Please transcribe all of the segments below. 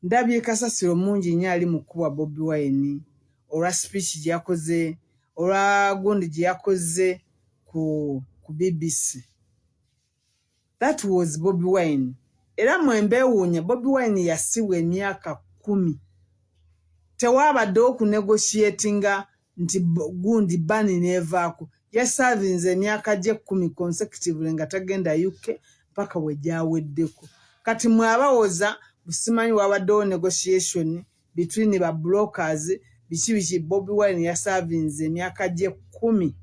Ndabye kasasiro mungi nnyo ali mu kkubwa Bobi Wine olwa speech gye yakoze, olwa gundi gye yakoze ku BBC. That was Bobi Wine. Era mwe mbeewuunya, Bobi Wine yasibwa emyaka 10. Tewaabaddewo kunegotiatinga nti gundi ban n'evaako. Yaservinze emyaka gye 10 consecutively nga tagenda UK paka we gyaweddeko. Kati mwe abawoza simanyi wabaddewo negotiation between ba brokers biki biki, Bobi Wine yaservinze emyaka gye 10.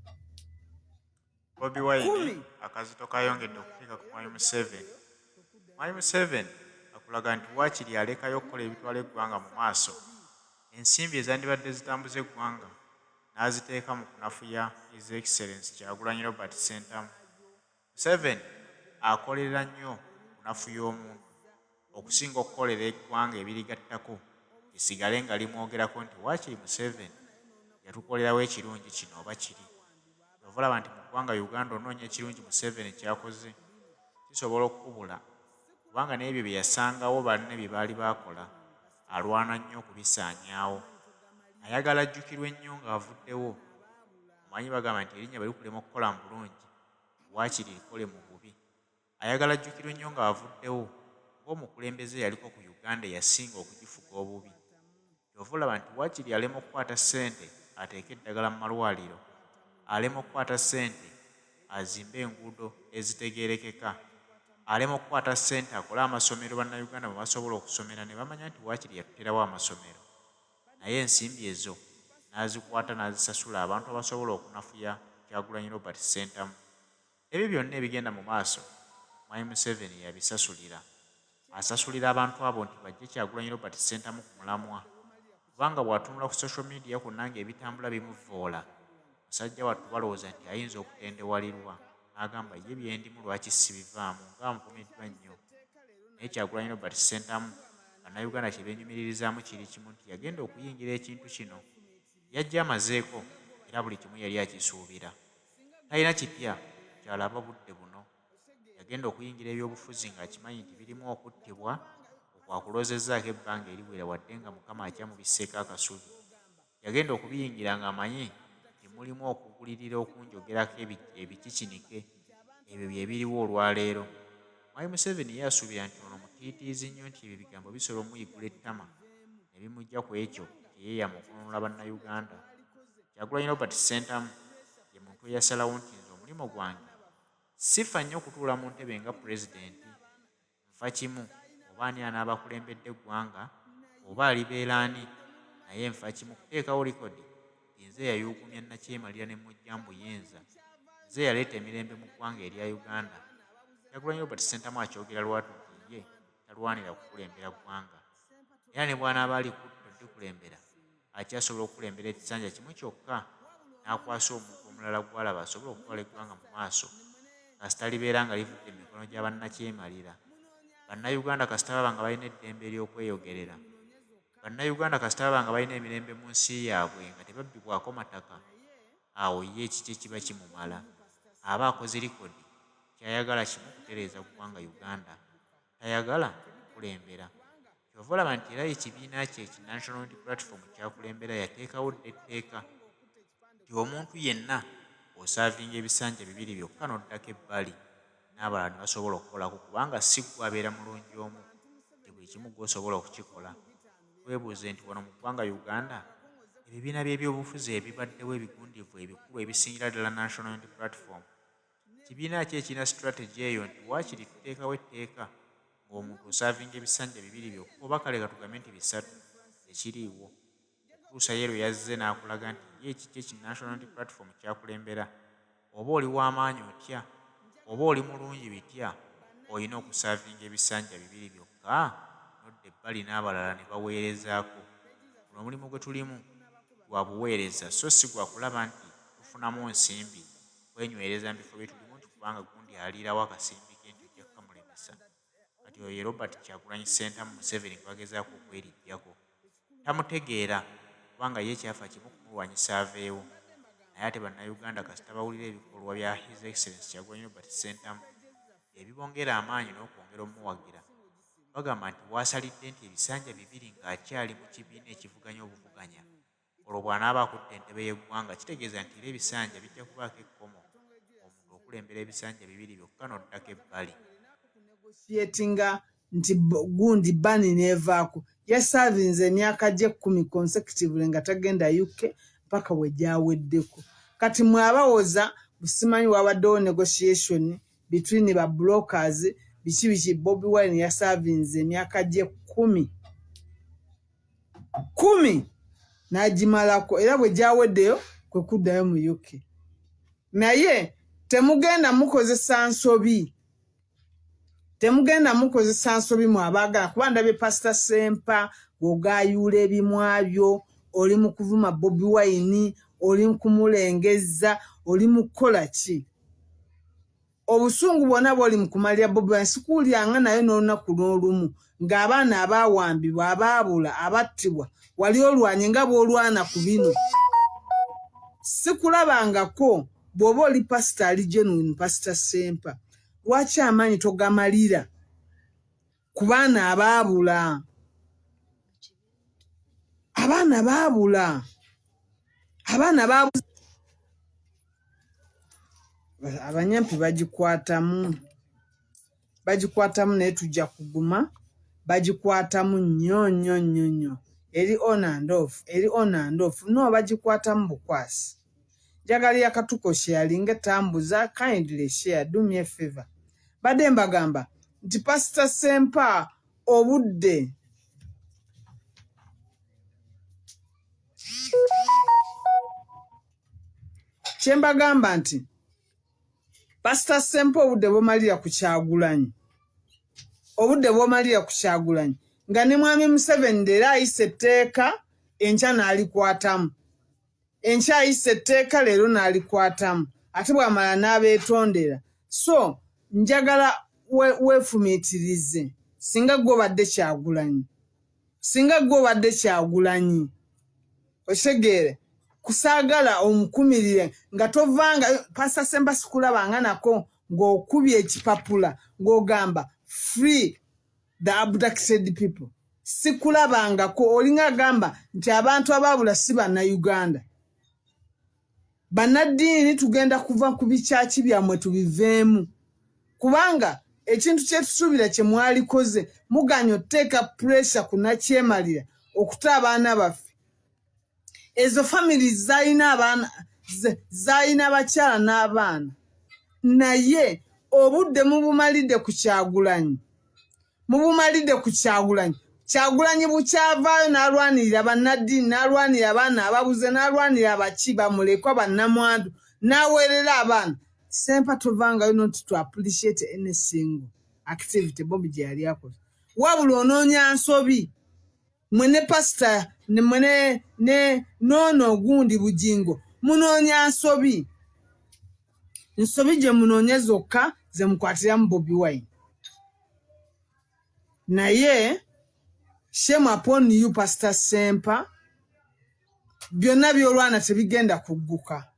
Bobi Wine akazito kayongedde okuteeka ku Mwami Museveni. Mwami Museveni akulaga nti waakiri alekayo okukola ebitwala eggwanga mu maaso, ensimbi ezandibadde zitambuza eggwanga n'aziteeka mu kunafuya His Excellency Kyagulanyi Robert Ssentamu. Museveni akolerera nnyo okunafuya omuntu okusinga okukolera eggwanga ebirigattako lisigale nga limwogerako nti waakiri Museveni yatukolerawo ekirungi kino oba kiri. Ky'ova olaba nti mu ggwanga Uganda onoonya ekirungi Museveni ky'akoze kisobola okukubula kubanga n'ebyo bye yasangawo banne bye baali baakola alwana nnyo okubisaanyaawo. Ayagala ajjukirwe nnyo ng'avuddewo. Omanyi bagamba nti erinnya bwe likulema okukola mu bulungi waakiri likole mu bubi. Ayagala ajjukirwe nnyo ng'avuddewo ng'omukulembeze eyaliko ku Uganda eyasinga okugifuga obubi. Ky'ova olaba nti waakiri alema okukwata ssente ateeke eddagala mu malwaliro, alema okukwata ssente azimbe enguudo ezitegeerekeka, alema okukwata ssente akole amasomero Bannayuganda mwe basobola okusomera ne bamanya nti waakiri yatuterawo amasomero. Naye ensimbi ezo n'azikwata n'azisasula abantu abasobola okunafuya Kyagulanyi Robert Ssentamu. Ebyo byonna ebigenda mu maaso Mwami Museveni yabisasulira. Asasulira abantu abo nti bajje Kyagulanyi Robert Ssentamu ku mulamwa kubanga bw'atunula ku social media kwonna ng'ebitambula bimuvvoola, musajja wattu balowooza nti ayinza okutendewalirwa n'agamba ye byendimu lwaki sibivaamu nga nvumiddwa nnyo. Naye Kyagulanyi Robert Ssentamu Bannayuganda kye beenyumiririzaamu kiri kimu nti yagenda okuyingira ekintu kino yajja amazeeko era buli kimu yali akisuubira. Talina kipya ky'alaba budde buno. Yagenda okuyingira ebyobufuzi ng'akimanyi nti birimu okuttibwa okwo akuloozezzaako ebbanga eriwera wadde nga Mukama akyamubisseeko akasubi. Yagenda okubiyingira ng'amanyi nti mulimu okugulirira okunjogerako ebikikinike ebyo bye biriwo olwaleero. Mwami Museveni ye asuubira nti ono mutiitiizi nnyo nti ebyo ebigambo bisobola omuyigula ettama ne bimuggya ku ekyo kye yeeyama okununula Bannayuganda. Kyagulanyi Robert Ssentamu ye muntu eyasalawo nti nze omulimu gwange sifa nnyo kutuula mu ntebe nga Pulezidenti, nfa kimu oba ani anaaba akulembedde eggwanga oba alibeera ani naye nfa kimu kuteekawo likodi nti nze eyayuugumya Nnakyemalira ne mmuggya mu buyinza, nze eyaleeta emirembe mu ggwanga erya Uganda. Kyagulanyi Robert Ssentamu akyogera lwatu nti ye talwanira kukulembera ggwanga era ne bw'anaaba ali ku ddikulembera akyasobola okukulembera ekisanja kimu kyokka n'akwasa omuntu omulala gw'alaba asobola okutwala eggwanga mu maaso kasita libeera nga livudde mu mikono gya bannakyemalira. Bannayuganda kasita baba nga balina eddembe ery'okweyogerera. Bannayuganda kasita baba nga balina emirembe mu nsi yaabwe nga tebabbibwako mataka awo ye ekikye kiba kimumala. Aba akoze likodi ky'ayagala kimu kutereeza ggwanga Uganda tayagala kukulembera. Ky'ova olaba nti era ekibiina kye ki National Unity Platform ky'akulembera yateekawo dda etteeka nti omuntu yenna osaavinga ebisanja bibiri byokka n'oddako ebbali n'abalala ne basobola okukolako kubanga si ggwe abeera mulungi omu nti buli kimu ggwe osobola okukikola. Twebuuze nti wano mu ggwanga Uganda ebibiina by'ebyobufuzi ebibaddewo ebigundiivu ebikulu ebisingira ddala National Unity Platform Kibiina ki ekirina strategy eyo nti waakiri tuteekawo etteeka ng'omuntu osaavinga ebisanja bibiri byokka oba kale katugambe nti bisatu? Tekiriiwo. Okutuusa ye lwe yazze n'akulaga nti ye ekikye ki National Unity Platform ky'akulembera oba oli w'amaanyi otya, oba oli mulungi bitya olina okusaavinga ebisanja bibiri byokka n'odda ebbali n'abalala ne baweerezaako. Guno omulimu gwe tulimu gwa buweereza so si gwa kulaba nti tufunamu nsimbi kwenywereza mu bifo bye tulimu nti kubanga gundi aliirawo akasimbi ke nti ojja kukamulemesa. Kati oyo ye Robert Kyagulanyi Ssentamu Museveni gwe bagezaako okweriggyako. Tamutegeera kubanga ye kyafa kimu kumulwanyisa aveewo. Naye ate Bannayuganda kasita bawulira ebikolwa bya His Excellency Kyagulanyi Robert Ssentamu ebibongera amaanyi n'okwongera omuwagira. Bagamba nti w'asalidde nti ebisanja bibiri ng'akyali mu kibiina ekivuganya obuvuganya, olwo bw'anaaba akutte entebe y'eggwanga kitegeeza nti era ebisanja bijja kubaako ekkomo ng'omuntu okulembera ebisanja bibiri byokka n'oddako ebbali. Negotiatinga nti gundi ban nevaako. Yasavinze emyaka gye 10 consecutively nga tagenda UK paka we gyaweddeko. Kati mwe abawoza busimanyi wabaddewo negotiation between ba brokers biki biki, Bobi Wine yasavinze emyaka gye 10 n'agimalako, era bwe gyaweddeyo kwe kuddayo mu UK. Naye temugenda mukozesa nsobi, temugenda mukozesa nsobi mu abaagala, kuba ndabye Pasita Sempa ng'ogaayuula ebimwa byo, oli mu kuvuma Bobi Wine, oli mu kumulengezza, oli mu kukola ki? Obusungu bwonna bw'oli mu kumalira Bobi Wine, sikuwuliranga naye n'olunaku n'olumu ng'abaana abaawambibwa, abaabula, abattibwa, wali olwanye nga bw'olwana ku bino. Sikulabangako. Bw'oba oli pasita ali genuine, Pasita Sempa, lwaki amaanyi togamalira ku baana abaabula? Abaana baabula, abaana baabula, abanyampi bagikwatamu, bagikwatamu, naye tujja kuguma. Bagikwatamu nnyo nnyo nnyo nnyo, eri on and off, eri on and off. No, bagikwatamu bukwasi. Njagala yakatuko sharinga, tambuza, kindly share, do me a favor. Badde mbagamba nti Pasita Sempa, obudde kyembagamba nti Pasita Sempa, obudde bwomalira ku Kyagulanyi, obudde bwomalira ku Kyagulanyi, nga ne Mwami Museveni leero ayisa etteeka, enkya n'alikwatamu, enkya ayisa etteeka, leero n'alikwatamu, ate bw'amala n'abeetondera. So njagala weefumiitirize, singa gwe obadde Kyagulanyi, singa gwe obadde Kyagulanyi, okitegeere kusaagala omukumirire nga tovanga. Pasita Sempa, sikulabanga nako ng'okubye ekipapula ng'ogamba "Free the abducted people". Sikulabangako. Olinga agamba nti abantu abaabula si Bannayuganda. Bannaddiini, tugenda kuva ku bikyaki byammwe, tubiveemu, kubanga ekintu kyetusuubira kye mwalikoze, muganya otuteeka pressure ku nakyemalira okuta abaana baffe. Ezo family zalina abaana, zalina abakyala n'abaana, naye obudde mubumalidde ku Kyagulanyi, mubumalidde ku Kyagulanyi. Kyagulanyi bukyavaayo n'alwanirira bannaddiini, n'alwanirira abaana ababuze, n'alwanirira abaki bamulekwa, bannamwandu, n'aweerera abaana. Sempa, tovangayo not to appreciate any single activity Bobi gye yali akoze, wabula onoonya nsobi. Mwe ne pasita, mwe ne noono ogundi Bugingo, munoonya nsobi, nsobi gye munoonya zokka ze mukwatiramu Bobi Wine. Naye shame upon you, Pastor Sempa. Byonna byolwana tebigenda kugguka,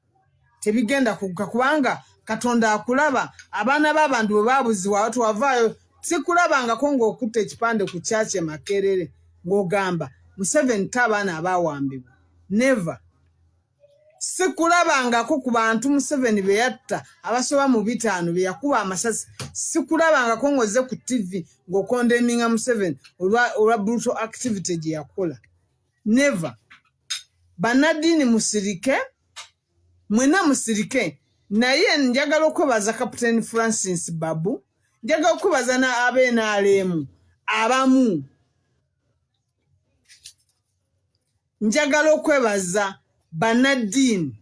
tebigenda kugguka, kubanga Katonda akulaba. Abaana b'abantu bwe babuzibwa twavaayo, sikulabangako ng'okutta ekipande ku kyaki e Makerere ng'ogamba Museveni ta abaana abaawambibwa. Never. Sikulabangako ku bantu Museveni be yatta abasoba mu 50 be yakuba amasasi. Sikulabangako ng'ozze ku TV ng'ocondemninga Museveni olwa brutal activity gye yakola. Never. Bannaddiini, musirike, mwena musirike. Naye njagala okwebaza Captain Francis Babu, njagala okwebaza na ab'NRM abamu, njagala okwebaza bannaddiini.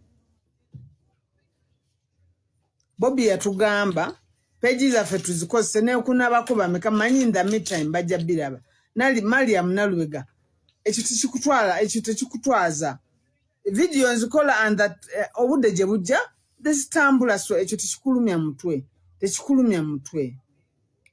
Bobi yatugamba page zaffe tuzikozese nekunabako bameka manyi. In the meantime bajja biraba. Nali Mariam Nalubega, ekyo tekikutwala, ekyo tekikutwaza. Vidiyo nzikola and that obudde gye bujja tezitambula, so ekyo tekikulumya mutwe, tekikulumya mutwe,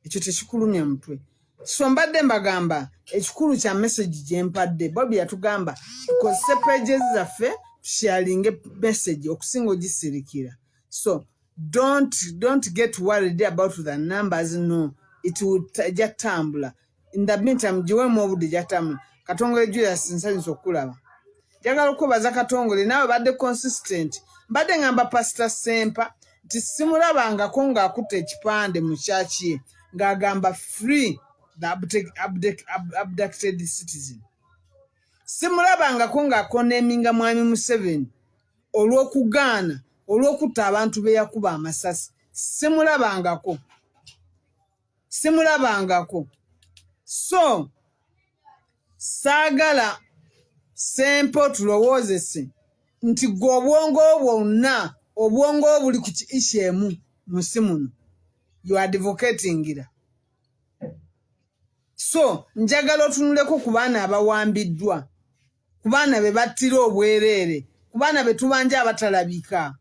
ekyo tekikulumya mutwe. So mbadde mbagamba ekikulu kya message gye mpadde, Bobi yatugamba tukozese pages zaffe, tusharinge message okusinga ogisirikira. So don't get worried about the numbers. No, it will ejja tambula. In the meantime, giweemu obudde gyatambula. Katongole Julius, nsanyusa okukulaba. Njagala okwebaza Katongole, naawe badde consistent. Mbadde ngamba Pastor Sempa nti simulabangako ng'akutte ekipande mu kyaki ye ng'agamba free the abducted citizen. Simulabangako ng'akoneminga Mwami Museveni olw'okugaana olw'okutta abantu be yakuba amasasi. Simulabangako, simulabangako. So saagala Sempa otulowoozese nti gwe obwongo bwonna, obwongo buli ku ki issue emu mu nsi muno you advocatingira. So njagala otunuleko ku baana abawambiddwa, ku baana be battira obwereere, ku baana be tubanja abatalabika.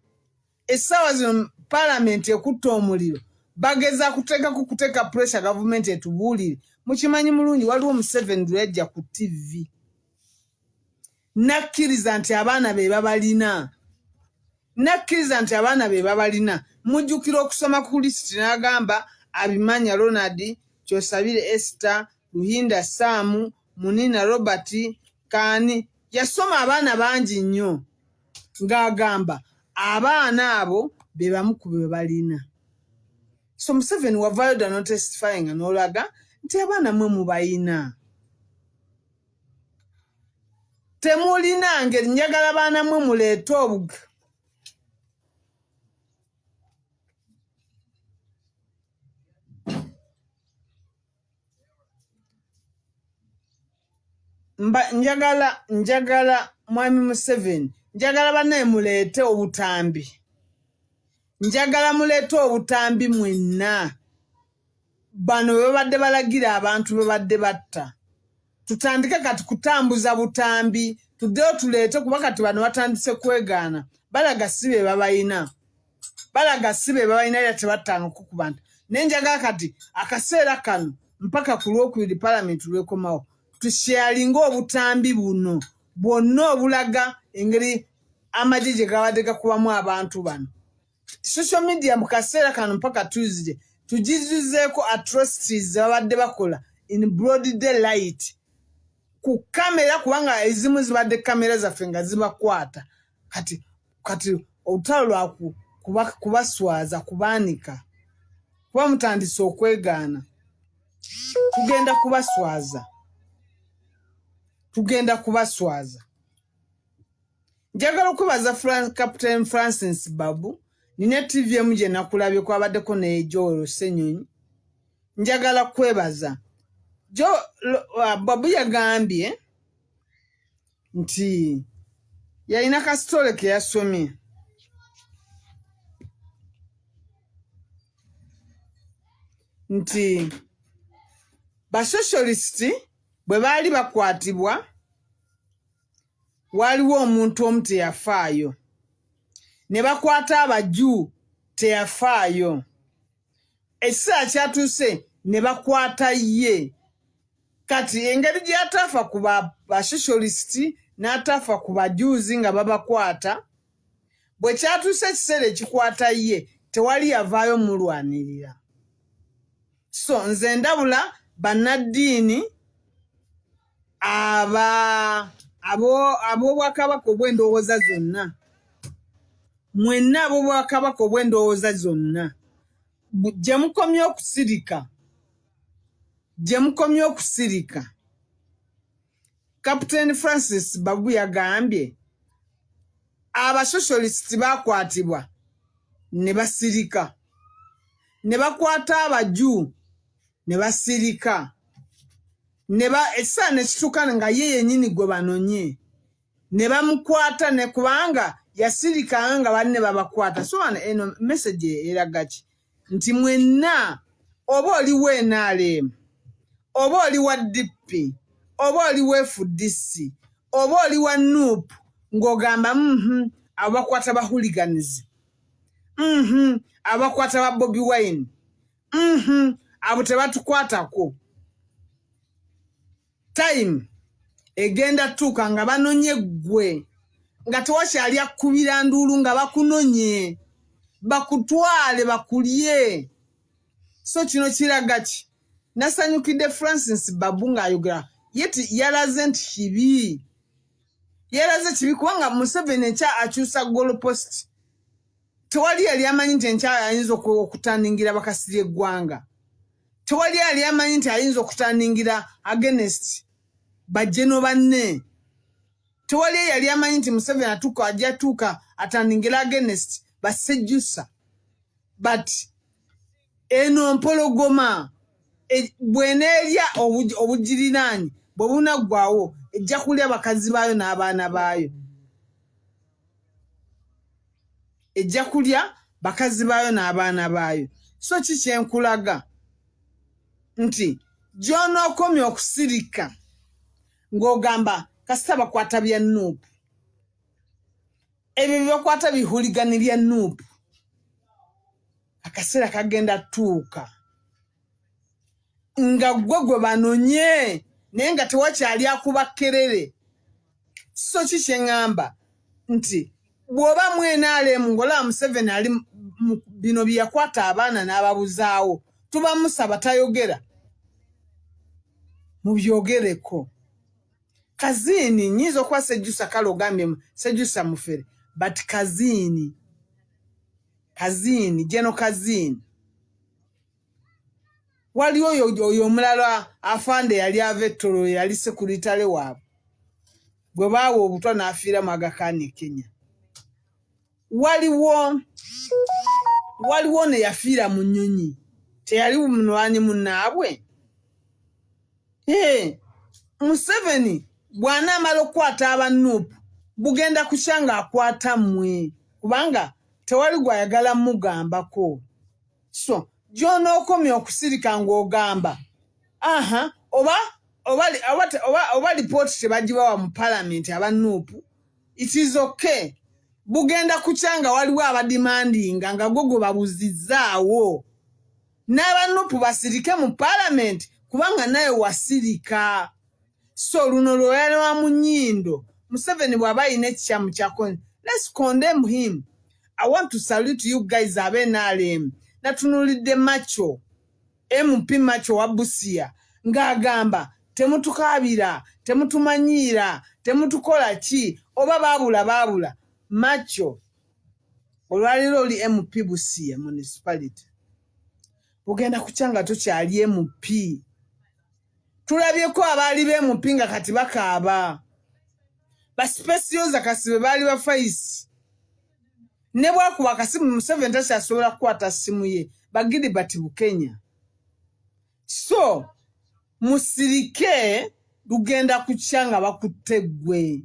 Essaawa zino paalamenti ekutta omuliro, bageza kuteekako kuteeka pressure gavumenti etubuulire. Mukimanyi mulungi waliwo Museveni lwe yajja ku TV nakkiriza nti abaana be babalina, nakkiriza nti abaana be babalina. Mujjukira okusoma ku lisiti n'agamba Abimanya Ronald, Kyosabire Esther, Luhinda Sam, Munina Robert, Kaani. Yasoma abaana bangi nnyo ng'agamba abaana abo be bamu ku be balina. So Museveni wavaayo dda n'otestifying nga n'olaga nti abaana mwe mubayina. Temulina ngeri, njagala baana mwe muleete obug mba njagala njagala Mwami Museveni, njagala bannaye muleete obutambi, njagala muleete obutambi mwenna bano be babadde balagira abantu be badde batta. Tutandike kati kutambuza butambi, tuddeyo tuleete, kuba kati bano batandise kwegaana, balaga si be babayina, balaga si be babalina, era tebattangako ku bantu. Naye njagala kati akaseera kano mpaka ku Lwokubiri palamenti lwekomawo, tusharinge obutambi buno bwonna obulaga engeri amagye gye gabadde gakubamu abantu bano. Social media mu kaseera kano mpaka Tuesday tugizuzeeko atrocities ze babadde bakola in broad daylight ku kamera, kubanga ezimu zibadde kamera zaffe nga zibakwata. Kati kati olutalo lwa kubaswaza, kubaanika, kuba mutandise okwegaana. Tugenda kubaswaza, tugenda kubaswaza. Njagala okwebaza Captain Francis Babu. Nina TV emu gye nakulabye kwabaddeko ne Joel Ssenyonyi. Njagala kwebaza Babu. Yagambye nti yalina kasitole ke yasomye nti basocialist bwe baali bakwatibwa, waaliwo omuntu omu teyafaayo, ne bakwata abaju teyafaayo. Ekiseera kyatuuse ne bakwata ye. Kati engeri gye yataafa ku basocialist n'ataafa ku bajuzi nga babakwata, bwe kyatuuse ekiseera ekikwata ye, tewali yavaayo mulwanirira. So nze ndabula bannaddiini ab'obwakabaka obw'endowooza zonna, mwenna ab'obwakabaka obw'endowooza zonna, gye mukomye okusirika, gye mukomye okusirika. Captain Francis Babu yagambye abasocialist bakwatibwa ne basirika, ne bakwata abaju ne basirika, ekiseera ne kituuka nga ye yennyini gwe banonye ne bamukwata, ne kubanga yasirikanga nga banne babakwata. So wano eno message eraga ki? Nti mwenna oba oli wa NRM, oba oli wa DP, oba oli wa FDC, oba oli wa NUP, ng'ogamba abo bakwata ba hooligans, abo bakwata ba Bobi Wine, abo tebatukwatako. Time egenda tuuka nga banonye ggwe, nga tewakyali akkubira nduulu, nga bakunonye bakutwale bakulye. So kino kiraga ki? Nasanyukidde Francis Babu ng'ayogera, yeti yalaze nti kibi, yalaze kibi kubanga Museveni enkya akyusa goalpost. Tewali yali amanyi nti enkya ayinza okutandingira bakasirye eggwanga. Tewali yali amanyi nti ayinza okutandingira against bajeno banne. Tewali yali amanyi nti Museveni atuuka, ajja tuuka atandingira against basejjusa. But eno mpologoma bw'eneerya obugiriraanyi bwe bunaggwawo, ejja kulya bakazi baayo n'abaana baayo, ejja kulya bakazi baayo n'abaana baayo. So ki kyenkulaga nti gy'onookomya okusirika ng'ogamba kasita bakwata bya NUP, ebyo byebakwata bihuligani bya NUP, akaseera kagenda tuuka nga ggwe gwe banonye, naye nga tewakyali akuba kerere. So ki kyeŋŋamba nti bw'oba mu NRM ng'olaba Museveni ali bino bye yakwata abaana n'ababuzaawo, tuba musaba tayogera, mubyogereko. Kazini nyinza okuba Sejjusa, kale ogambye Sejjusa mufere, but Kazini, Kazini Geno, Kazini waliwo oyo omulala afande yali ava ettolo, yali sekuritale waabwe gwe baawa obutwa n'afiira mu Aga Khan e Kenya. Waliwo ne yafiira mu nnyonyi, teyali mulwanyi munnaabwe. Museveni bw'anaamala okukwata aba NUP, bugenda kukya ng'akwata mmwe, kubanga tewali gw'ayagala mugambako. So gy'onookomya okusirika ng'ogamba aha oba lipooti tebagibawa mu palamenti aba NUP, it is okay. Bugenda kukya nga waliwo abademandinga nga gwe gwe babuzizzaawo n'aba NUP basirike mu palamenti, kubanga naye wasirika. So luno lwoyalwa mu nnyindo. Museveni bw'aba alina ekikyamu kyako, let's condemn him. I want to salute you guys abe NRM. Natunuulidde Macho, MP Macho wa Busia, ng'agamba temutukaabira, temutumanyiira, temutukola ki, oba baabula baabula. Macho, olwaleero oli MP Busia Municipality, bugenda kukya nga tokyali MP. Tulabyeko abaali ba MP nga kati bakaaba, basipesiyoza kasibe baali bafayisi, ne bwakuba akasimu Museveni takyasobola kukwata ssimu ye, bagilibert Bukenya. So musirike, lugenda kukya nga bakutte ggwe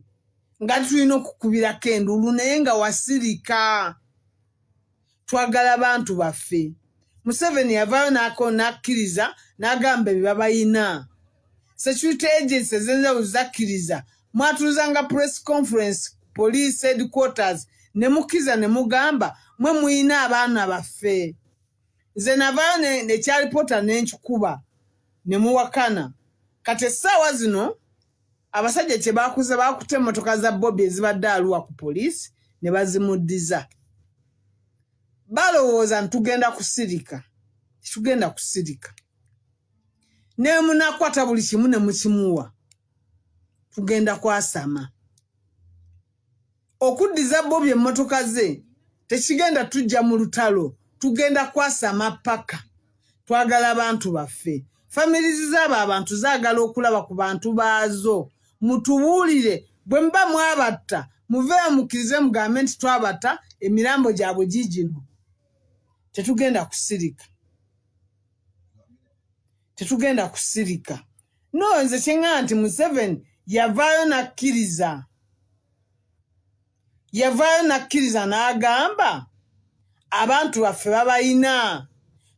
nga tulina okukubirako enduulu, naye nga wasirika. Twagala bantu baffe. Museveni yavaayo n'akkiriza n'agamba ebyo babayina. Security agency ez'enjawulo zakkiriza, mwatuuzanga press conference, police headquarters, ne mukkiriza ne mugamba mwe muyina abaana baffe. Nze navaayo nekyalipoota n'enkikuba ne muwakana. Kati essaawa zino abasajja kye bakuze, bakutte emmotoka za Bobi ezibadde aluwa ku poliisi ne bazimuddiza. Balowooza nti tugenda kusirika. Tetugenda kusirika. Ne munakwata buli kimu ne mukimuwa, tugenda kwasama. Okuddiza Bobi emmotoka ze tekigenda tujja mu lutalo, tugenda kwasama paka twagala abantu baffe. Families zaabo abantu zaagala okulaba ku bantu baazo. Mutubuulire bwe muba mwabatta, muveeyo mukkirize mugambe nti twabatta, emirambo gyabwe giigino. Tetugenda kusirika, tetugenda kusirika. No, nze kyeŋŋamba nti Museveni yavaayo n'akkiriza, yavaayo n'akkiriza n'agamba abantu baffe babayina.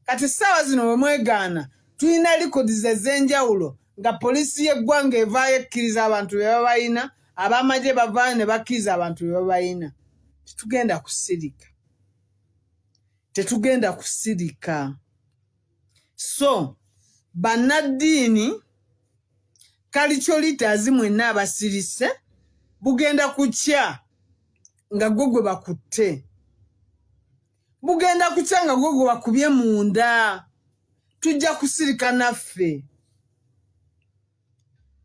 Kati essaawa zino bwe mwegaana, tulina records ez'enjawulo nga poliisi y'eggwanga evaayo ekkiriza abantu be babayina, ab'amagye bavaayo ne bakkiriza abantu be babayina. Tetugenda kusirika, tetugenda kusirika. So bannaddiini, cultural leaders mwenna abasirise, bugenda kukya nga gwe gwe bakutte, bugenda kukya nga gwe gwe bakubye munda. Tujja kusirika naffe.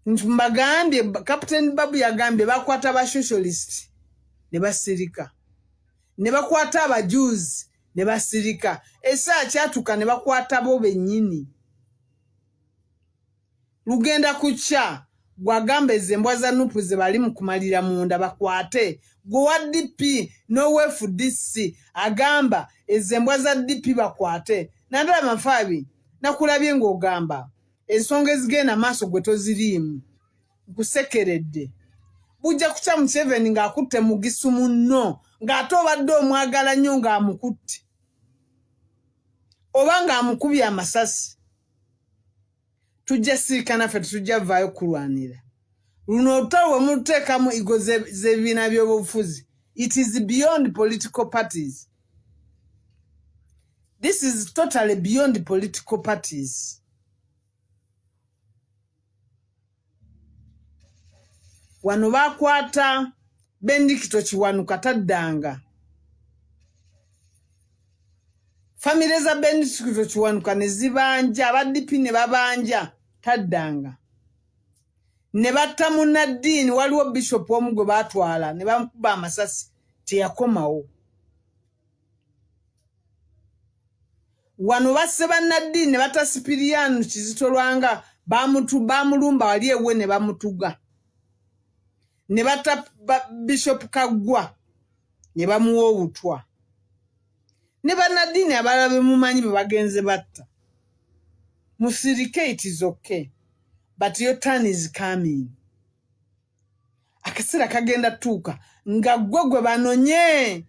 Mbagambye, Captain Babu yagambye bakwata ba socialist ne basirika, ne bakwata abajuzi ne basirika, esaa kyatuka ne bakwata bo bennyini. Lugenda kukya gwagamba ezo embwa za nupu ze bali mu kumalira munda bakwate gwe wa DP n'owa FDC agamba ezo embwa za DP bakwate. Nandala Mafaabi, nakulabye ng'ogamba ensonga ezigenda maaso gwe toziriimu, nkusekeredde. Bujja kukya Museveni ng'akutte Mugisu munno ng'ate obadde omwagala nnyo ng'amukutte oba ng'amukubye amasasi. Tujja sirika naffe, tetujja vaayo kulwanira luno olutalo. Bwe muluteekamu ego z'ebibiina by'obufuzi, it is beyond political parties. This is totally beyond political parties. Wano bakwata Bendikito Kiwanuka, taddanga. Famire za Bendikito Kiwanuka ne zibanja, aba DP ne babanja, taddanga. Ne batta munnaddiini, waliwo bishopu omu gwe baatwala ne bamukuba amasasi, teyakomawo. Wano basse bannaddiini ne batta Sipiriyano Kizito Lwanga, bamulumba wali ewe ne bamutuga, ne batta Bishop Kaggwa ne bamuwa obutwa, ne bannaddiini abalala be mumanyi bwe bagenze batta. Musirike, it is okay, but your turn is coming. Akaseera kagenda tuuka nga ggwe gwe banonye.